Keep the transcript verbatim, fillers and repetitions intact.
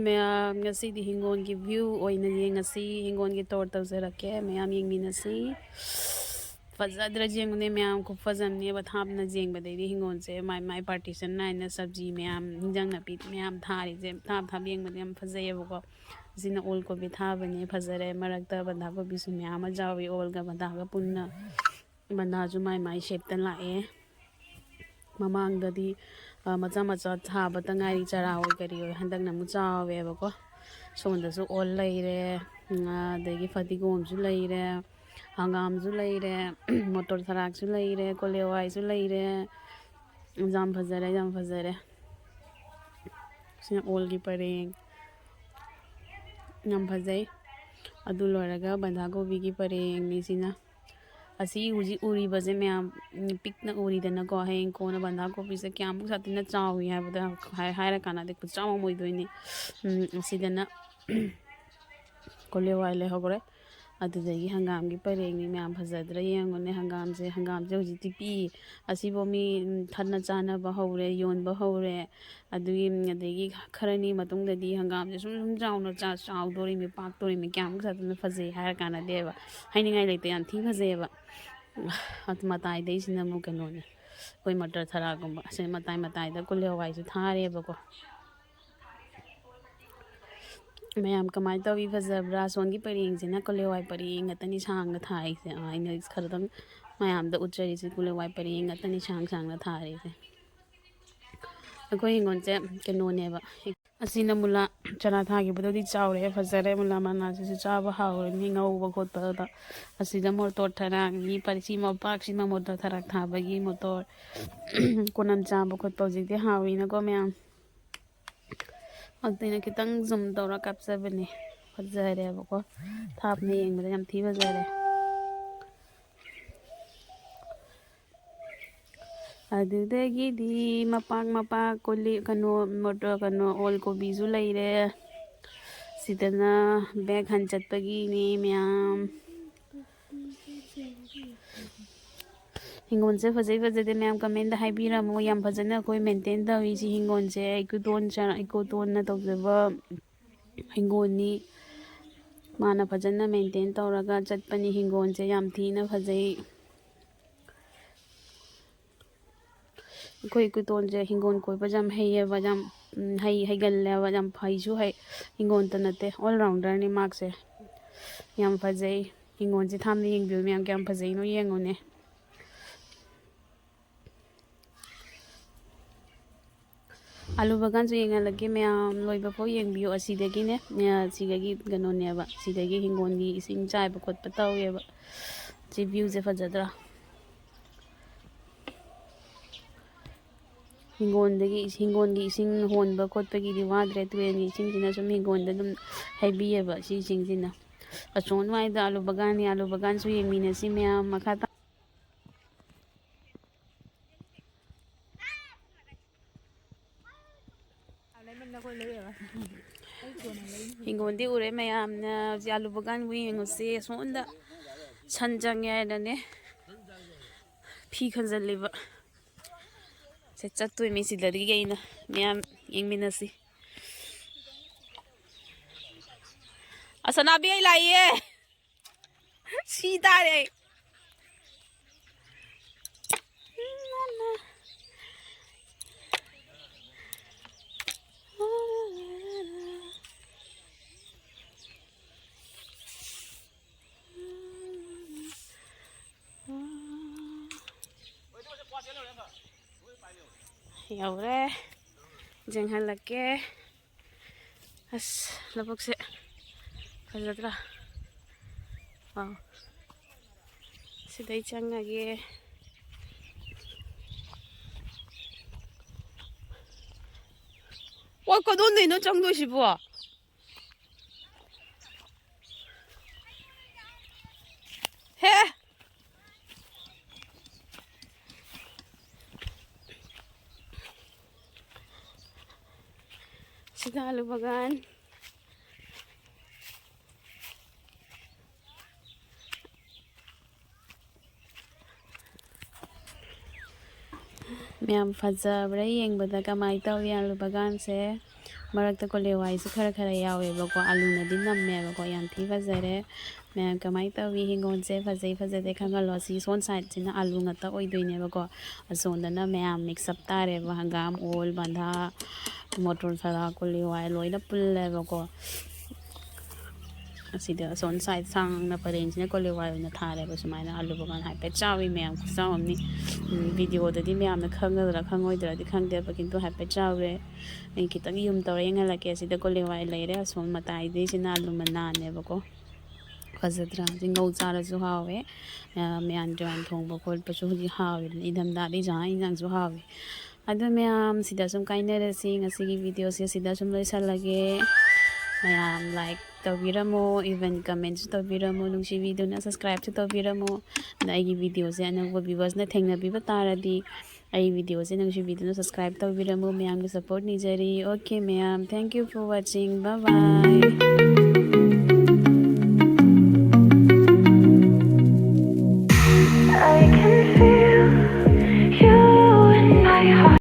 ꯃꯌꯥꯝ, ꯉꯁꯤꯗꯤ ꯍꯤꯡꯒꯣꯜꯒꯤ view ꯑꯣꯏꯅ ꯌꯦꯡꯉꯁꯤ꯫ ꯍꯤꯡꯒꯣꯜꯒꯤ tour ꯇꯧꯖꯔꯛꯀꯦ, ꯃꯌꯥꯝ ꯌꯦꯡꯃꯤꯟꯅꯁꯤ꯫ ꯐꯖꯗ꯭ꯔꯥ ꯌꯦꯡꯉꯨꯅꯦ ꯃꯌꯥꯝ, ꯈꯨꯐꯖ ꯑꯃꯅꯦꯕ꯫ ꯊꯥꯞꯅ ꯌꯦꯡꯕꯗꯩꯗꯤ ꯍꯤꯡꯒꯣꯜꯁꯦ ꯃꯥꯏ ꯃꯥꯏ partition ꯅꯥꯏꯅ ꯁꯕꯖꯤ ꯃꯌꯥꯝ, ꯍꯤꯟꯖꯥꯡ ꯅꯥꯄꯤ ꯃꯌꯥꯝ ꯊꯥꯔꯤꯁꯦ ꯊꯥꯞ ꯊꯥꯞ ꯌꯦꯡꯕꯗ ꯌꯥꯝ ꯐꯖꯩꯌꯦꯕꯀꯣ꯫ ꯑꯁꯤꯅ ꯑꯣꯜ ꯀꯣꯕꯤ ꯊꯥꯕꯅꯦ, ꯐꯖꯔꯦ꯫ ꯃꯔꯛꯇ ꯕꯟꯙꯥ ꯀꯣꯕꯤꯁꯨ ꯃꯌꯥꯝ ꯑꯃ ꯌꯥꯎꯏ, ꯑꯣꯜꯒ ꯕꯟꯙꯥꯒ ꯄꯨꯟꯅ꯫ ꯕꯟꯙꯥꯁꯨ ꯃꯥꯏ ꯃꯥꯏ shape ꯇ ꯂꯥꯛꯑꯦ꯫ ꯃꯃꯥꯡꯗꯗꯤ, ꯑ, ꯃꯆꯥ ꯃꯆꯥ ꯊꯥꯕꯇ ꯉꯥꯏꯔꯤ, ꯆꯔꯥ ꯑꯣꯏ ꯀꯔꯤ ꯑꯣꯏ꯫ ꯍꯟꯗꯛꯅ ꯑꯃꯨꯛ ꯆꯥꯎꯋꯦꯕꯀꯣ꯫ ꯁꯣꯝꯗꯁꯨ ꯑꯣꯜ ꯂꯩꯔꯦ, ꯎꯝ, ꯑꯗꯒꯤ ꯐꯗꯤꯒꯣꯝꯁꯨ ꯂꯩꯔꯦ, ꯍꯪꯒꯥꯝꯁꯨ ꯂꯩꯔꯦ, ꯃꯣꯇꯣꯔ ꯊꯔꯥꯛꯁꯨ ꯂꯩꯔꯦ, ꯀꯣꯂꯤ ꯍꯋꯥꯏꯁꯨ ꯂꯩꯔꯦ꯫ ꯌꯥꯝ ꯐꯖꯔꯦ, ꯌꯥꯝ ꯐꯖꯔꯦ꯫ ꯁꯤꯅ ꯑꯣꯜꯒꯤ ꯄꯔꯦꯡ꯫ ꯌꯥꯝ ꯐꯖꯩ꯫ ꯑꯗꯨ ꯂꯣꯏꯔꯒ ꯕꯟꯙꯥ ꯀꯣꯕꯤꯒꯤ ꯄꯔꯦꯡꯅꯤ ꯁꯤꯅ꯫ ꯑꯁꯤ ꯍꯧꯖꯤꯛ ꯎꯔꯤꯕꯁꯦ ꯃꯌꯥꯝ, ꯎꯝ, ꯄꯤꯛꯅ ꯎꯔꯤꯗꯅꯀꯣ꯫ ꯍꯌꯦꯡ ꯀꯣꯟꯅ ꯕꯟꯙꯥ ꯀꯣꯕꯤꯁꯦ ꯀꯌꯥꯃꯨꯛ ꯁꯥꯊꯤꯅ ꯆꯥꯎꯏ ꯍꯥꯏꯕꯗꯣ ꯍꯥꯏ-, ꯍꯥꯏꯔꯀꯥꯟꯗꯗꯤ ꯈꯨꯆꯥꯎ ꯑꯃ ꯑꯣꯏꯗꯣꯏꯅꯤ꯫ ꯎꯝ, ꯑꯁꯤꯗꯅ ꯀꯣꯂꯤ ꯍꯋꯥꯏ ꯂꯩꯍꯧꯔꯦ꯫ ꯑꯗꯨꯗꯒꯤ ꯍꯪꯒꯥꯝꯒꯤ ꯄꯔꯦꯡꯅꯤ ꯃꯌꯥꯝ, ꯐꯖꯗ꯭ꯔꯥ ꯌꯦꯡꯉꯨꯅꯦ꯫ ꯍꯪꯒꯥꯝꯁꯦ, ꯍꯪꯒꯥꯝꯁꯦ ꯍꯧꯖꯤꯛꯇꯤ ꯄꯤꯛꯏ꯫ ꯑꯁꯤꯐꯥꯎ ꯃꯤ, ꯎꯝ, ꯊꯠꯅ ꯆꯥꯅꯕ ꯍꯧꯔꯦ, ꯌꯣꯟꯕ ꯍꯧꯔꯦ꯫ ꯑꯗꯨꯒꯤ, ꯑꯗꯒꯤ ꯈꯔꯅꯤ ꯃꯇꯨꯡꯗꯗꯤ ꯍꯪꯒꯥꯝꯁꯦ ꯁꯨꯝ ꯁꯨꯝ ꯆꯥꯎꯅ ꯆꯥ-, ꯆꯥꯎꯗꯣꯔꯤꯃꯤ, ꯄꯥꯛꯇꯣꯔꯤꯃꯤ, ꯀꯌꯥꯃꯨꯛ ꯁꯥꯊꯤꯅ ꯐꯖꯩ ꯍꯥꯏꯔ ꯀꯥꯟꯅꯗꯦꯕ꯫ ꯍꯥꯏꯅꯤꯡꯉꯥꯏ ꯂꯩꯇꯦ, ꯌꯥꯝ ꯊꯤ ꯐꯖꯩꯌꯦꯕ꯫ ꯑꯗꯨ ꯃꯇꯥꯏꯗꯩꯁꯤꯅ ꯑꯃꯨꯛ ꯀꯩꯅꯣꯅꯦ, ꯑꯩꯈꯣꯏ ꯃꯇꯔ ꯊꯔꯥꯒꯨꯝꯕ꯫ ꯑꯁꯤ ꯃꯇꯥꯏ ꯃꯇꯥꯏꯗ ꯀꯣꯂꯤ ꯍꯋꯥꯏꯁꯨ ꯊꯥꯔꯦꯕꯀꯣ꯫ ꯃꯌꯥꯝ ꯀꯃꯥꯏꯅ ꯇꯧꯏ, ꯐꯖꯕ꯭ꯔꯥ? ꯑꯁꯣꯝꯒꯤ ꯄꯔꯦꯡꯁꯤꯅ ꯀꯣꯂꯤ ꯍꯋꯥꯏ ꯄꯔꯦꯡ ꯉꯥꯛꯇꯅꯤ ꯁꯥꯡꯅ ꯊꯥꯔꯤꯁꯦ꯫ ꯑꯥ, ꯑꯩꯅ ꯈꯔꯗꯪ ꯃꯌꯥꯝꯗ ꯎꯠꯆꯔꯤꯁꯦ ꯀꯣꯂꯤ ꯍꯋꯥꯏ ꯄꯔꯦꯡ ꯉꯥꯛꯇꯅꯤ ꯁꯥꯡ ꯁꯥꯡꯅ ꯊꯥꯔꯤꯁꯦ꯫ ꯑꯩꯈꯣꯏ ꯍꯤꯡꯒꯣꯜꯁꯦ ꯀꯩꯅꯣꯅꯦꯕ꯫ ꯑꯁꯤꯅ ꯃꯨꯂꯥ ꯆꯔꯥ ꯊꯥꯈꯤꯕꯗꯨꯗꯤ ꯆꯥꯎꯔꯦ, ꯐꯖꯔꯦ꯫ ꯃꯨꯂꯥ ꯃꯅꯥꯁꯤꯁꯨ ꯆꯥꯕ ꯍꯥꯎꯔꯅꯤ ꯉꯧꯕ ꯈꯣꯠꯄꯗ꯫ ꯑꯁꯤꯗ ꯃꯣꯇꯣꯔ ꯊꯔꯥꯛꯀꯤ ꯄꯔꯤ-, ꯁꯤ ꯃꯄꯥꯛꯁꯤꯃ ꯃꯣꯇꯣꯔ ꯊꯔꯥꯛ ꯊꯥꯕꯒꯤ ꯃꯣꯇꯣꯔ ꯀꯣꯅꯝ ꯆꯥꯕ ꯈꯣꯠꯄ ꯍꯧꯖꯤꯛꯇꯤ ꯍꯥꯎꯋꯤꯅꯀꯣ ꯃꯌꯥꯝ꯫ ꯑꯗꯨꯅ ꯈꯤꯇꯪ zoom ꯇꯧꯔ ꯀꯥꯞꯆꯕꯅꯦ꯫ ꯐꯖꯔꯦꯕꯀꯣ꯫ ꯊꯥꯞꯅ ꯌꯦꯡꯕꯗ ꯌꯥꯝ ꯊꯤ ꯐꯖꯔꯦ꯫ ꯑꯗꯨꯗꯒꯤꯗꯤ ꯃꯄꯥꯛ ꯃꯄꯥꯛ ꯀꯣꯂꯤ-, ꯀꯩꯅꯣ, ꯃꯣꯇꯣꯔ, ꯀꯩꯅꯣ, ꯑꯣꯜ ꯀꯣꯕꯤꯁꯨ ꯂꯩꯔꯦ꯫ ꯁꯤꯗꯅ bag ꯍꯟ ꯆꯠꯄꯒꯤꯅꯦ ꯃꯌꯥꯝ꯫ ꯍꯤꯡꯒꯣꯜꯁꯦ ꯐꯖꯩ ꯐꯖꯗꯦ ꯃꯌꯥꯝ ꯀꯃꯦꯟꯗ ꯍꯥꯏꯕꯤꯔꯝꯃꯣ꯫ ꯌꯥꯝ ꯐꯖꯅ ꯑꯩꯈꯣꯏ ꯃꯦꯟꯇꯦꯟ ꯇꯧꯔꯤ꯫ ꯁꯤ ꯍꯤꯡꯒꯣꯜꯁꯦ ꯏꯀꯣꯇꯣꯟ ꯆꯥ-, ꯏꯀꯣꯇꯣꯟꯅ ꯇꯧꯖꯕ ꯍꯤꯡꯒꯣꯜꯅꯤ꯫ ꯃꯥꯅ ꯐꯖꯅ ꯃꯦꯟꯇꯦꯟ ꯇꯧꯔꯒ ꯆꯠꯄꯅꯤ꯫ ꯍꯤꯡꯒꯣꯜꯁꯦ ꯌꯥꯝ ꯊꯤꯅ ꯐꯖꯩ꯫ ꯑꯩꯈꯣꯏ ꯏꯀꯣꯇꯣꯟꯁꯦ ꯍꯤꯡꯒꯣꯜ ꯀꯣꯏꯕꯁꯦ ꯌꯥꯝ ꯍꯩꯌꯦꯕ, ꯌꯥꯝ, ꯎꯝ, ꯍꯩ, ꯍꯩꯒꯜꯂꯦꯕ, ꯌꯥꯝ ꯍꯩꯁꯨ ꯍꯩ꯫ ꯍꯤꯡꯒꯣꯜꯇ ꯅꯠꯇꯦ, all rounder ꯅꯤ ꯃꯥꯁꯦ꯫ ꯌꯥꯝ ꯐꯖꯩ꯫ ꯍꯤꯡꯒꯣꯜꯁꯦ ꯊꯥꯝꯗ ꯌꯦꯡꯕꯤꯌꯨ ꯃꯌꯥꯝ, ꯀꯌꯥꯝ ꯐꯖꯩꯅꯣ ꯌꯦꯡꯉꯨꯅꯦ꯫ ꯑꯥꯂꯨ ꯕꯒꯥꯟꯁꯨ ꯌꯦꯡꯍꯜꯂꯛꯀꯦ ꯃꯌꯥꯝ, ꯂꯣꯏꯕ ꯐꯥꯎ ꯌꯦꯡꯕꯤꯌꯨ꯫ ꯑꯁꯤꯗꯒꯤꯅꯦ, ꯑ, ꯁꯤꯗꯒꯤ ꯀꯩꯅꯣꯅꯦꯕ, ꯁꯤꯗꯒꯤ ꯍꯤꯡꯒꯣꯜꯒꯤ ꯏꯁꯤꯡ ꯆꯥꯏꯕ ꯈꯣꯠꯄ ꯇꯧꯋꯦꯕ꯫ ꯁꯤ view ꯁꯦ ꯐꯖꯗ꯭ꯔꯥ? ꯍꯤꯡꯒꯣꯜꯗꯒꯤ, ꯍꯤꯡꯒꯣꯜꯒꯤ ꯏꯁꯤꯡ ꯍꯣꯟꯕ ꯈꯣꯠꯄꯒꯤꯗꯤ ꯋꯥꯗ꯭ꯔꯦ꯫ ꯇꯨꯔꯦꯜꯒꯤ ꯏꯁꯤꯡꯁꯤꯅ ꯁꯨꯝ ꯍꯤꯡꯒꯣꯜꯗ ꯑꯗꯨꯝ ꯍꯩꯕꯤꯌꯦꯕ ꯁꯤꯁꯤꯡꯁꯤꯅ꯫ ꯑꯁꯣꯝ ꯅꯨꯡꯉꯥꯏꯗ ꯑꯥꯂꯨ ꯕꯒꯥꯟꯅꯤ, ꯑꯥꯂꯨ ꯕꯒꯥꯟꯁꯨ ꯌꯦꯡꯃꯤꯟꯅꯁꯤ ꯃꯌꯥꯝ꯫ ꯃꯈꯥ ꯇꯥ-, ꯍꯤꯡꯒꯣꯜꯗꯤ ꯎꯔꯦ ꯃꯌꯥꯝꯅ꯫ ꯍꯧꯖꯤꯛ ꯑꯥꯂꯨ ꯕꯒꯥꯟꯕꯨ ꯌꯦꯡꯉꯨꯁꯦ꯫ ꯑꯁꯣꯝꯗ ꯁꯟ ꯆꯪꯉꯦ ꯍꯥꯏꯅꯅꯦ ꯐꯤ ꯈꯟꯖꯜꯂꯤꯕ꯫ ꯁꯦ ꯆꯠꯇꯣꯏꯅꯤ ꯁꯤꯗꯒꯤ ꯑꯩꯅ꯫ ꯃꯌꯥꯝ ꯌꯦꯡꯃꯤꯟꯅꯁꯤ꯫ ꯑꯁꯅꯥꯕꯤ, ꯑꯩ ꯂꯥꯛꯏꯌꯦ꯫ ꯁꯤ ꯇꯥꯔꯦ ꯑꯩ꯫ ꯌꯧꯔꯦ꯫ ꯌꯦꯡꯍꯜꯂꯛꯀꯦ꯫ ꯑꯁ, ꯂꯧꯕꯨꯛꯁꯦ ꯐꯖꯗ꯭ꯔꯥ? ꯑꯥ, ꯁꯤꯗꯩ ꯆꯪꯉꯒꯦ꯫ ꯑꯣ, ꯀꯗꯣꯝꯗꯩꯅꯣ ꯆꯪꯗꯣꯏꯁꯤꯕꯣ? ꯍꯦ! ꯁꯤꯗ ꯑꯥꯂꯨ ꯕꯒꯥꯟ꯫ ꯃꯌꯥꯝ ꯐꯖꯕ꯭ꯔꯥ ꯌꯦꯡꯕꯗ? ꯀꯃꯥꯏꯅ ꯇꯧꯏ ꯑꯥꯂꯨ ꯕꯒꯥꯟꯁꯦ? ꯃꯔꯛꯇ ꯀꯣꯂꯤ ꯍꯋꯥꯏꯁꯨ ꯈꯔ ꯈꯔ ꯌꯥꯎꯋꯦꯕꯀꯣ, ꯑꯥꯂꯨꯅꯗꯤ ꯅꯝꯃꯦꯕꯀꯣ꯫ ꯌꯥꯝ ꯊꯤ ꯐꯖꯔꯦ꯫ ꯃꯌꯥꯝ ꯀꯃꯥꯏꯅ ꯇꯧꯏ? ꯍꯤꯡꯒꯣꯜꯁꯦ ꯐꯖꯩ ꯐꯖꯗꯦ ꯈꯪꯍꯜꯂꯣ꯫ ꯑꯁꯤ ꯁꯣꯝ ꯁꯥꯏꯠꯁꯤꯅ ꯑꯥꯂꯨ ꯉꯥꯛꯇ ꯑꯣꯏꯗꯣꯏꯅꯦꯕꯀꯣ꯫ ꯑꯁꯣꯝꯗꯅ ꯃꯌꯥꯝ ꯃꯤꯛꯁ ꯑꯞ ꯇꯥꯔꯦꯕ, ꯍꯪꯒꯥꯝ, ꯑꯣꯜ, ꯕꯟꯙꯥ, ꯃꯣꯇꯣꯔ ꯁꯂꯥ, ꯀꯣꯂꯤ ꯍꯋꯥꯏ ꯂꯣꯏꯅ ꯄꯨꯜꯂꯦꯕꯀꯣ꯫ ꯑꯁꯤꯗ ꯑꯁꯣꯝ ꯁꯥꯏꯠ ꯁꯥꯡꯅ ꯄꯔꯦꯡꯁꯤꯅ ꯀꯣꯂꯤ ꯍꯋꯥꯏ ꯑꯣꯏꯅ ꯊꯥꯔꯦꯕ꯫ ꯁꯨꯃꯥꯏꯅ ꯑꯥꯂꯨ ꯕꯒꯥꯟ ꯍꯥꯏꯐꯦꯠ ꯆꯥꯎꯏ ꯃꯌꯥꯝ, ꯈꯨꯆꯥꯎ ꯑꯃꯅꯤ꯫ ꯎꯝ, ꯚꯤꯗꯤꯑꯣꯗꯗꯤ ꯃꯌꯥꯝꯅ ꯈꯪꯒꯗ꯭ꯔꯥ ꯈꯪꯉꯣꯏꯗ꯭ꯔꯥꯗꯤ ꯈꯪꯗꯦꯕ, ꯀꯤꯟꯇꯨ ꯍꯥꯏꯐꯦꯠ ꯆꯥꯎꯔꯦ꯫ ꯑꯩ ꯈꯤꯇꯪ ꯌꯨꯝ ꯇꯧꯔ ꯌꯦꯡꯍꯜꯂꯛꯀꯦ꯫ ꯑꯁꯤꯗ ꯀꯣꯂꯤ ꯍꯋꯥꯏ ꯂꯩꯔꯦ, ꯑꯁꯣꯝ ꯃꯇꯥꯏꯗꯩꯁꯤꯅ ꯑꯥꯂꯨ ꯃꯅꯥꯅꯦꯕꯀꯣ꯫ ꯐꯖꯗ꯭ꯔꯥ? ꯁꯤ ꯉꯧ ꯆꯥꯔꯁꯨ ꯍꯥꯎꯋꯦ꯫ ꯑ, ꯃꯌꯥꯟ ꯇꯨꯌꯥꯟ ꯊꯣꯡꯕ ꯈꯣꯠꯄꯁꯨ ꯍꯧꯖꯤꯛ ꯍꯥꯎꯋꯦꯗꯅ, ꯏꯪꯊꯝꯊꯥꯗꯤ ꯆꯥꯛ ꯏꯟꯁꯥꯡꯁꯨ ꯍꯥꯎꯋꯦ꯫ ꯑꯗꯨ ꯃꯌꯥꯝ, ꯁꯤꯗ ꯁꯨꯝ ꯀꯥꯏꯅꯔꯁꯤ꯫ ꯉꯁꯤꯒꯤ ꯚꯤꯗꯤꯑꯣꯁꯦ ꯁꯤꯗ ꯁꯨꯝ ꯂꯣꯏꯁꯜꯂꯒꯦ꯫ ꯃꯌꯥꯝ ꯂꯥꯏꯛ ꯇꯧꯕꯤꯔꯝꯃꯣ, ꯏꯚꯟ ꯀꯃꯦꯟꯁꯨ ꯇꯧꯕꯤꯔꯝꯃꯣ, ꯅꯨꯡꯁꯤꯕꯤꯗꯨꯅ ꯁꯕꯁꯀ꯭ꯔꯥꯏꯕꯁꯨ ꯇꯧꯕꯤꯔꯝꯃꯣ꯫ ꯑꯗ ꯑꯩꯒꯤ ꯚꯤꯗꯤꯑꯣꯁꯦ ꯑꯅꯧꯕ ꯚ꯭ꯌꯨꯋꯔꯁꯅ ꯊꯦꯡꯅꯕꯤꯕ ꯇꯥꯔꯗꯤ ꯑꯩ ꯚꯤꯗꯤꯑꯣꯁꯦ ꯅꯨꯡꯁꯤꯕꯤꯗꯨꯅ ꯁꯕꯁꯀ꯭ꯔꯥꯏꯕ ꯇꯧꯕꯤꯔꯝꯃꯣ꯫ ꯃꯌꯥꯝꯒꯤ ꯁꯄꯣꯔꯠ ꯅꯤꯖꯔꯤ꯫ Okay ꯃꯌꯥꯝ, thank you for watching, bye bye꯫